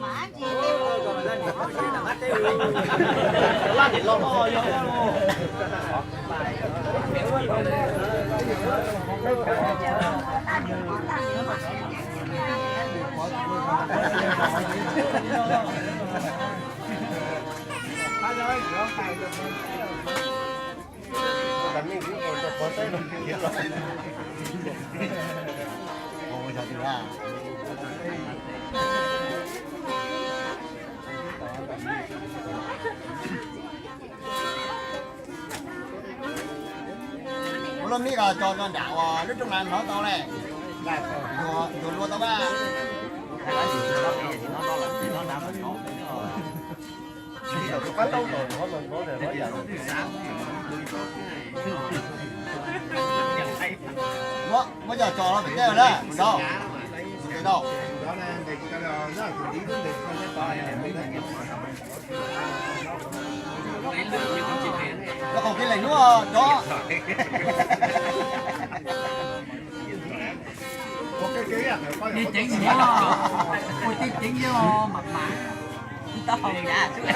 Ua lub mib ko tso rau nram uas lub rooj na hnov tau ne. Yuav luag tau mas. Muab cov tso los pem tej na, mus nrau. Mus nrau. Lub qhov kev lees hnub rov. Ua tej ceev yog mam mam. Lub qhov kev lees hnub.